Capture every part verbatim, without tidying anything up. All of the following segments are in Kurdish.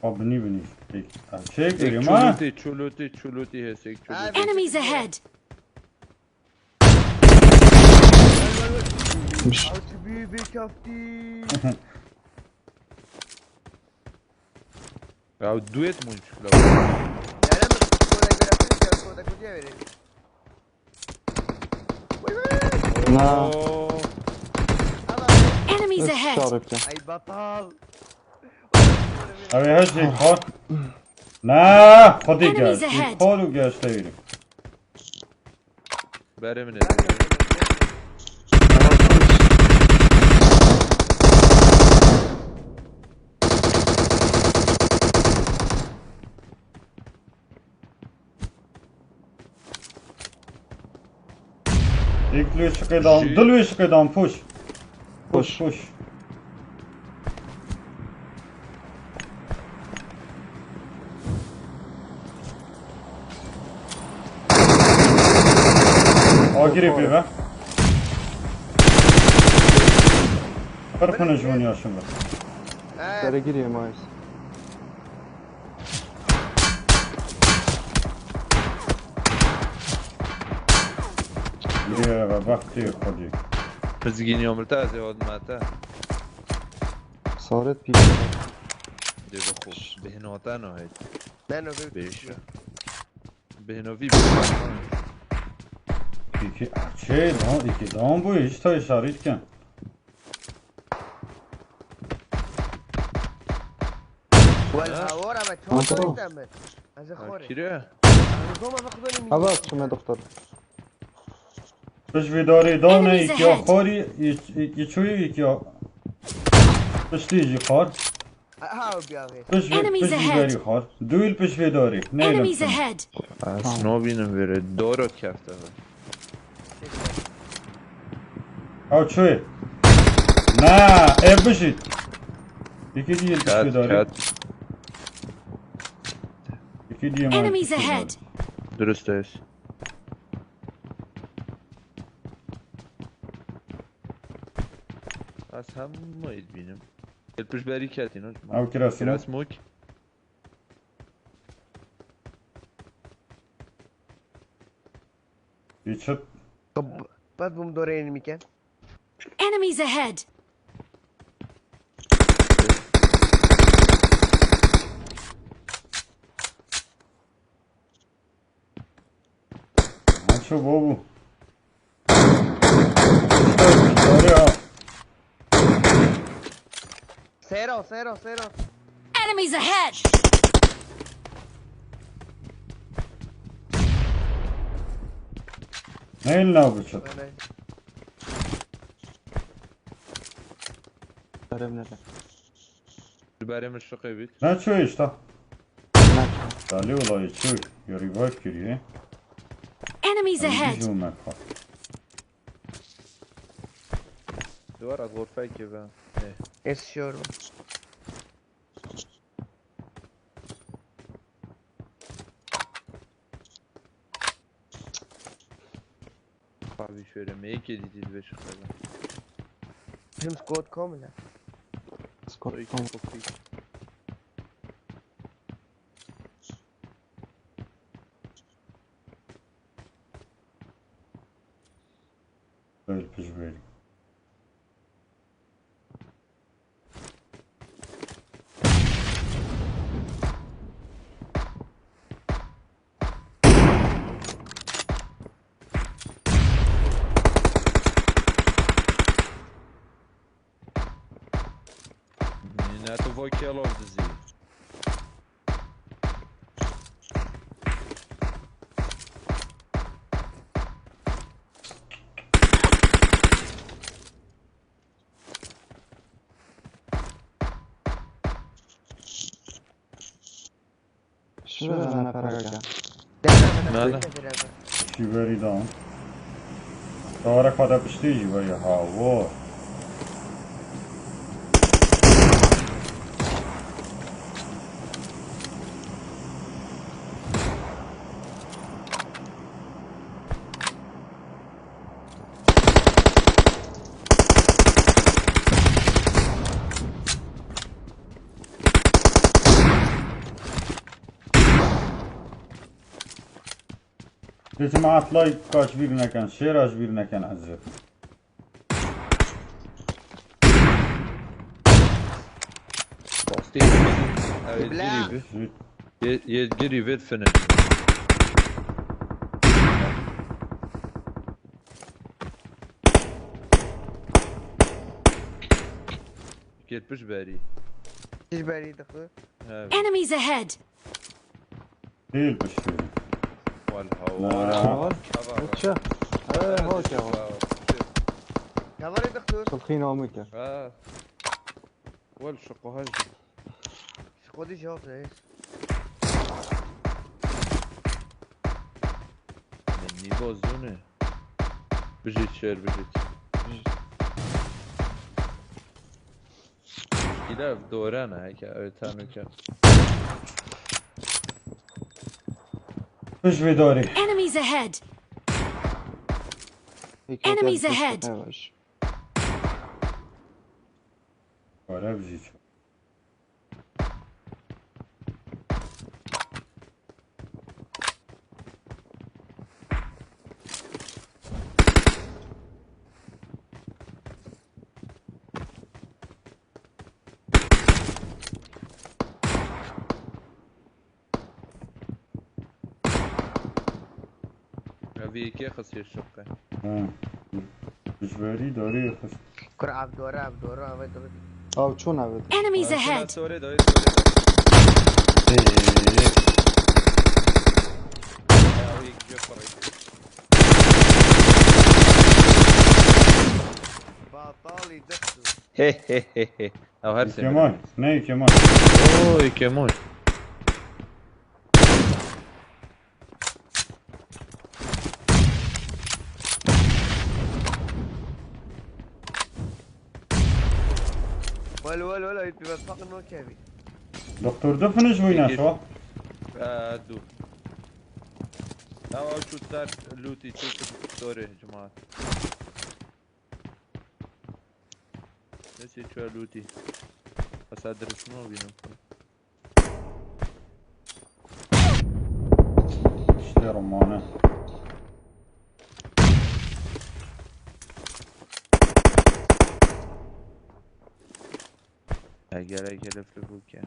Xwe binî binî. Pêk. Çêk Êk verî ma? Çolotê, çolotê, çolotê, çolotê hesek, çolotê. Enemies ahead! Ew çi bî vê kaftî. Ya duet mun çıkla. Yere mi? Koda göre koda koda koda verin. Na. Oo. Enemies ahead! Çarptı. Ay batal. Abi her şey kar. Na, hadi gel. Enemies ahead! Kar û geçte yürü. Berê min ê. Êk li wê şiqê dan, Jî- du li wê şiqê dan, puş. Puş, puş. Agirê pê ve. Qirpine ji wan yaşin ve. Sere giriyor maalesef. Yê ve bextê xwedî. Pizgînî omrita ez ê odmete. Saret pî. Dê bixwe. Bêhnota no heyt. Ben o bir Bêş. Bêhnovî bêhnotan. Iki, çê, no, iki dam bu, hiç tay şarît ken. Wel Ha? Hawar ama çok Aha. Önemli. Ez xore. Kire? Ama bak böyle mi? Hava çime doktor. Piştî darê dane, Enemies iki ya ahead. Xorî, iki, iki çûyî, iki ya. Piştî jî xar. Ha, ha, bir abi. Piştî, Enemies piştî ahead. Verî xar. Dûl piştî darê. Ne Enemies ahead. Ez nabînim vêrê. Dara kefte ve. Ew çûyê. Na, ev bijît. Yekê dî yên Ket, piştî darê. Ket. Yekê dî yên Enemies piştî darê. Ahead. Durust e. Ez hemûyê dibînim. Li pişt berî ketîn, o. Ew kira smoke. Kira smoke. Richard. Qab-, bat bûm doreyên miken. Enemies ahead! Maço bobu. Sero, sero, sero. Enemies ahead! Neyin ne bu çöp? Öyle. Berê min şiqê bît. Ne çû işte? Ne çû? Dalî olayı çû. Yürü bak yürüye. Enemies ahead! Jû me pa. Duvara gorfekê be. Eh. Yaşıyorum. Abi şöyle M K D D beş kadar. Bizim squad komple. Squad komple. Böyle pişmeyelim. Yine tu vokelov dizi. Şurada ne para gel? Nada. Şiverî dan. Tarek hada piştî jî veye ha wo. Lê cemaat like ka ji bîr nekin, share ji bîr nekin ezê. Rastî. Evet, Bla. Girî bi. Yê, yê girî vê finish. Kêt piş berî. Piş berî dixwe. Evet. Enemies ahead! Değil piştî. Wal hawa. Hawa. Hawa. Çi? He, hoş ya. Hawa. Kavarê dixtur. Silxî namike. Ha. Wal şu qoha jî. Şu qodî jî hat reis. Nîvo zûne. Bijît şêr, bijît. Île ev dore ne, heke ew tanûke. Pişt vê dorê. Enemies ahead! Enemies ahead! Yavaş. Dore bijît. Ev yekê xisiye şoqe. Ha. Ji berî darê xist. Kur ev dore, ev dore, ev dore. Ew çûn ev. Enemies ahead! Sorê dayê, sorê dayê. Hey. Ya, o yek jê parayı. Batalî dixtu. He, he, he, he. Ew her sene. Kemal, ne Kemal? Oy, Kemal. Wel, wel, wel, ayıp bir bak, bakın o kemi. Doktor, du finish bûyne. Peki. Şo? Ee, du. Ya, o çutlar, looty, çutlar, sorry, cemaat. Neyse, çuwa looty. Asa dırışma o benim. İşte romanı. Ya, gel, gel, flip hook ya.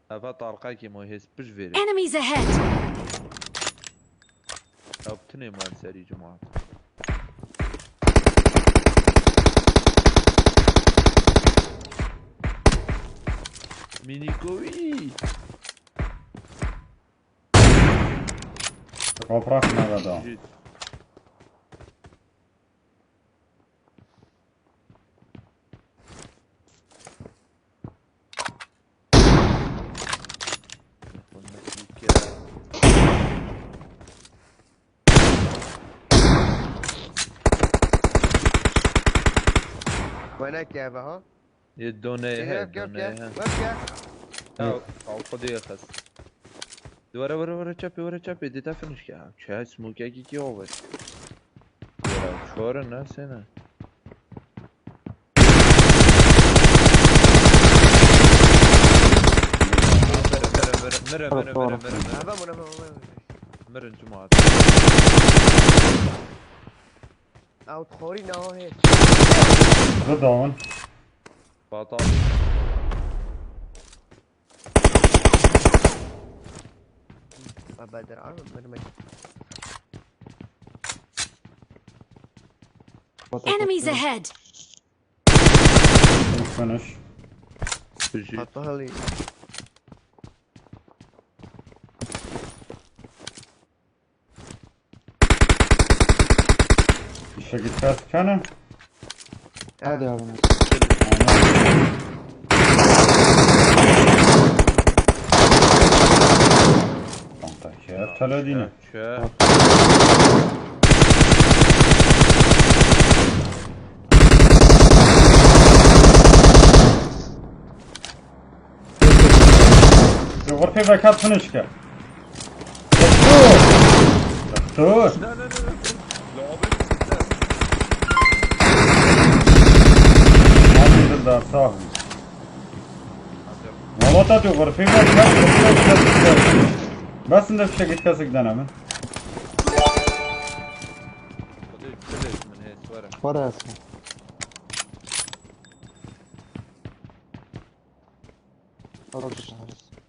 Eva tarqekî mo hêz pij vêrê. Enemies ahead! Ew tinê man serî cemaat. Mînîkovî! Toprak nada da. Jî. Wene keve ha? Yê doneyê he, doneyê he. Webke, webke. Ya, al xwedê xes. Were, were, were çepê, were çepê, dê te finish ke. Çe smokekî ki over. Ya, çor in, ne, sê ne? Mirin, mirin, mirin, mirin, mirin, mirin. Eve bûne, eve bûne. Mirin cemaat. Ew xorî ne hê. Bi down. Batal. Enemies ahead! Finish. Bijî. Batal. Işe gitmez kanı. Hadi abi. Kanka, şey, tele dine. Çe. Ji xurtê vekat finish ke. Doktor! Doktor! Hadi da sağ ol. Valla Statü xurfî bas, bas, bas, bas, bas. Bas, indi fişek kesik dene min. Xwedê çi lês min hê, were. Were Esma. Were Esma.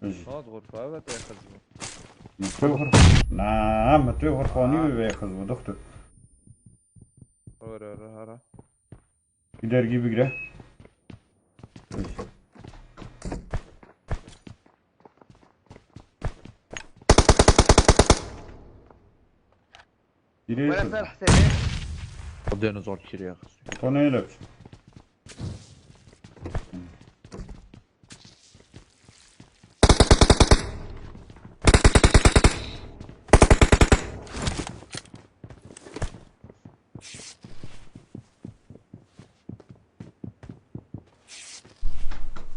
Ej. Hat xurfa, evet, ay xizbu. Min tu xurfa. Na, min tu xurfa nî wê xizbu, doktor. Were, were, were. Bir dergi bigre. Bire Were ser Hüseyin. Xwedê zor kiriye. To ne öyle bir şey?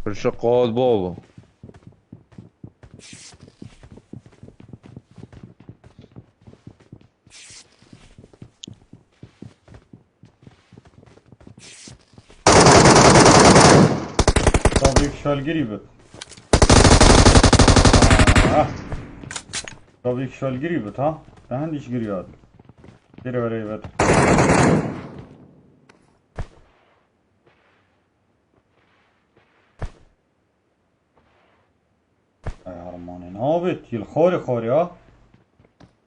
Pirşa qat baba. Tabii ki şalgiri bit. Ah. Tabii ki şalgiri bit ha. Daha hiç giriyor. Bir oraya bit. Ay Armanê, ne bit? Yil xorê xorê ha.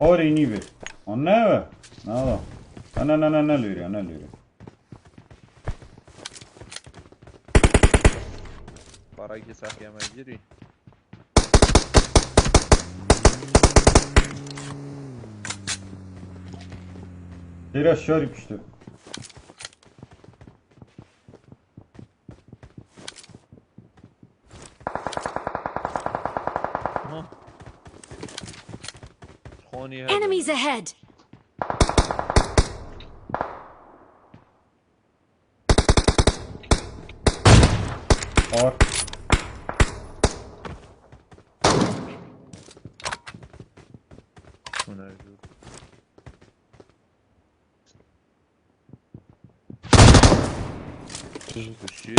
Xorê nî bit. O ne be? Ne be? Ne, ne, ne, ne, ne lêrê, ne lêrê. Parakî saxiye me girî. Têra şarî piştî. Ha. Xonî hebe. Enemies ahead! Ar. Hûn ev jûr. Tijî tu şî.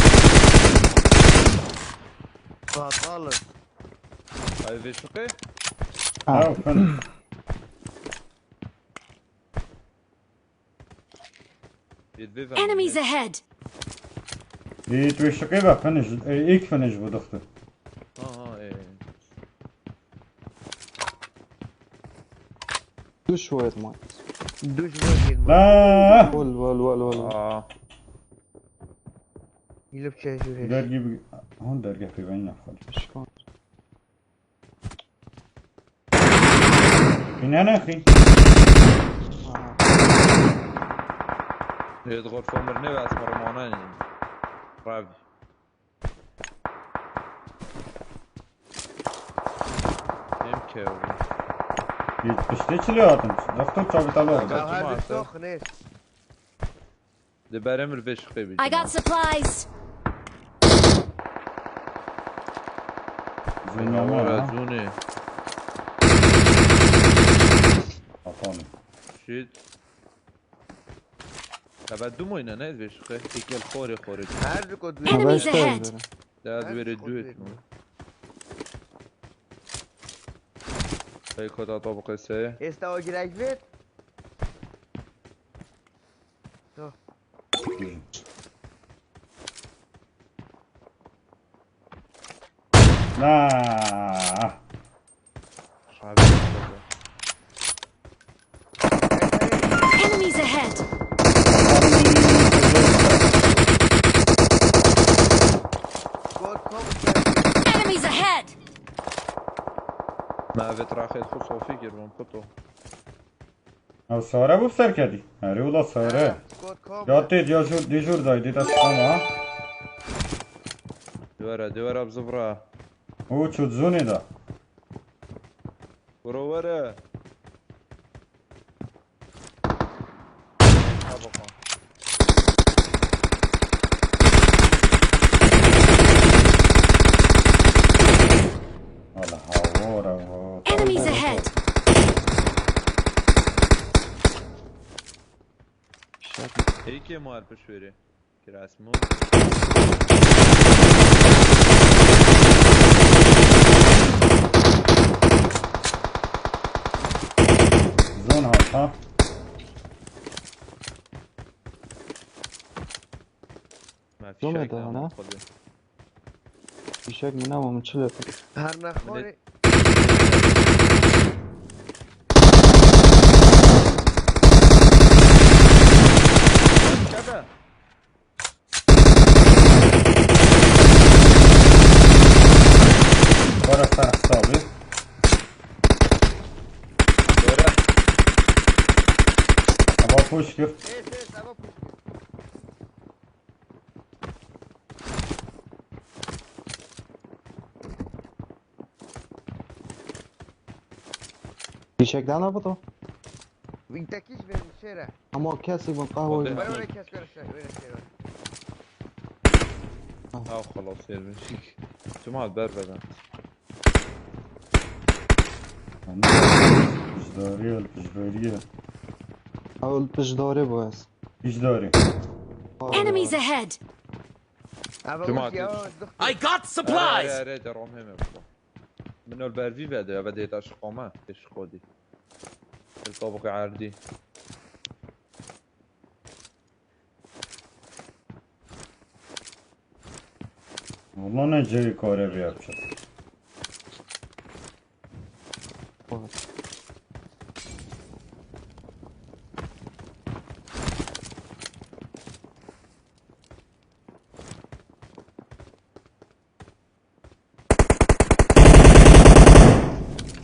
Batal. Ay vê şiqê? Ha. Ew fin. Êd vê ve Enemies ahead! Ê, tu ê şiqê ve finish, ê, ilk finish bu doktor. Ha, ha, ê. Duş bu etma. Duş bu etma. La! Wal, wal, wal, wal. Aa. Yilip çeşu heş. Dergi bi-, hon dergeh pêveyî nexwedî. Şikand. Xîne ne xî. Ê, di xorfa mirinê ve ez xwe rimanenî. Rev. Em kew. Piştê çi lê hatin? Doktor çavitalo. Çima her du soxnêr. Di berê min vê şiqê bî. I got supplies. Zûnê me ya. Zûnê. Atanê. Shit. Tebe du moyne ne vê şiqê. Êkel xorê xorê. Her du kot Enemies ahead! Dad wêrê duet mu. Hey, kota to bixê se. Êsta o girek vêt. To. Na. Enemies ahead! Enemies ahead! Me vê traxê xwe sofî kir, hûn puto. Ew sare bû serkedî. Erê wila sare. Ya tê diya jûr, dê jûr dayî, dê dest xwe ma. Dê were, dê were bi zivra. Û çût zûnê de. Bro were. Ha, baka. Wala hawora ho. Enemies ahead! Êkê mar pişt wêrê. Kirasmû. Zon hat ha. Me Zomê fişek de dam ne? Xwedê. Fişek mi nema min çi lê. Her nexwarê. Çebe. Were ser hesabê. Böyle. Eva poş kir. Ê, ê, seba puşt. Fişek dana bu to. Wî tekî ji verin şêre. Ama kesik bin qahwe. Were, Were were kes were şêre were şêre. Ha xelas yerim. Çima ber beden. Piştdarî, piştdarî. Ew li piştdarê bû ez. Piştdarî. Enemies ahead! Ava Cuma wî ya atıyorsun. dixtu. I got Ere supplies! ere de rom heme baba. Min ol bervî vede ya ve dê taş qoma. Teş qodî. El tabuk erdî. Valla ne cewî kare vê yapacak.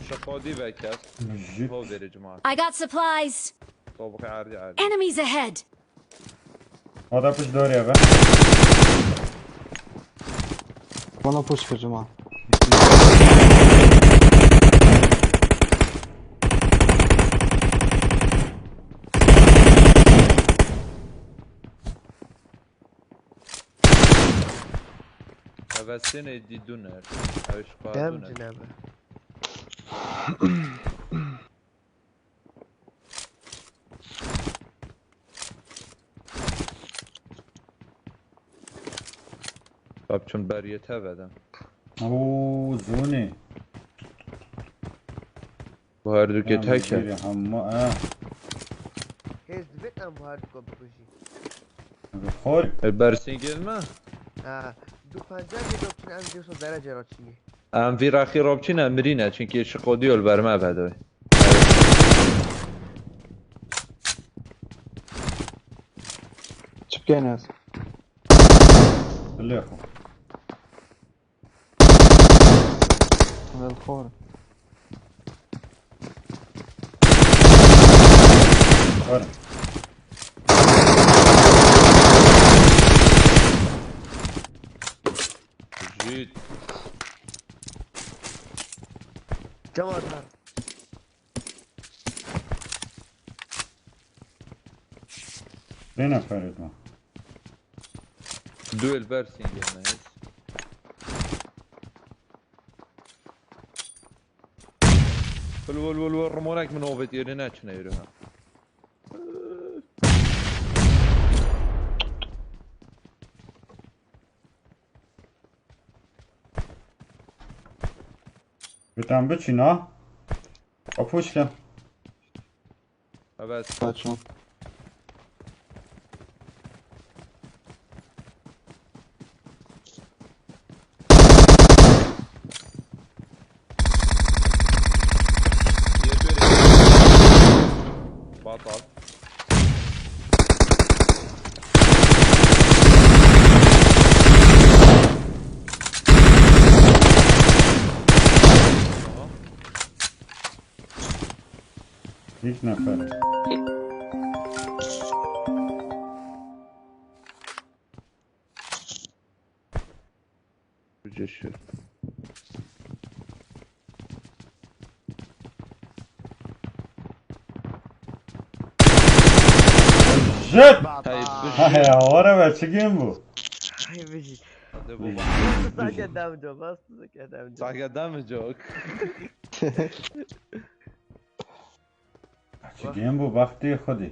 Şefodî vekes. Jit. Ho veri cuma. I got supplies! Tabuk erdî erdî. Enemies ahead! Hada piştdarî eve. Bana push kir cuma. Eve sênê dîdûner. Ev ji Dem xwedûner. cinebe. Bab çun beriyê te vede. Oo, zonê. Bu her du ke tek e. Hemma, ha. Hêz divêt em bu her duka bikujî. Xor. E, bersingil mi? Ha, du pencah ke dok çin em dê so derece ra çiyê. Em vî rexî rabçîne mirîne, çunkî şiqodî yol berme vedoy. Çi bikene ez? Lê xo. Wel xor. Xor. Jît. Cemaat var. Bê neferê ma. Duel bersingil ne hêz. Wil wil wil wil rimonek min ovêt yerine çine yürü ha. Bitan biçîn ha. Apuşke. Evet. Saçma. Batal. Tamam. Hiç nefer. Cücü. Jet! Hey, Hay ya, wara be, çi game bu? Ay bijî. Hadi baba. Sake demco, bas sake demco. Sake demco. Çi game bu, baxtê xwedê.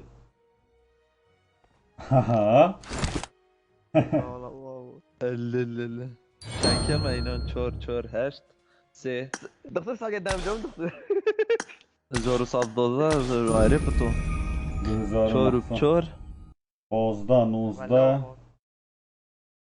Haha. Allah Allah. Elli elli. Çekeme inan çor çor heşt. Se. Doktor sake demco, doktor. Hezar û sed dozda, ayrê pito. Çor û çor. Dozda, nozda.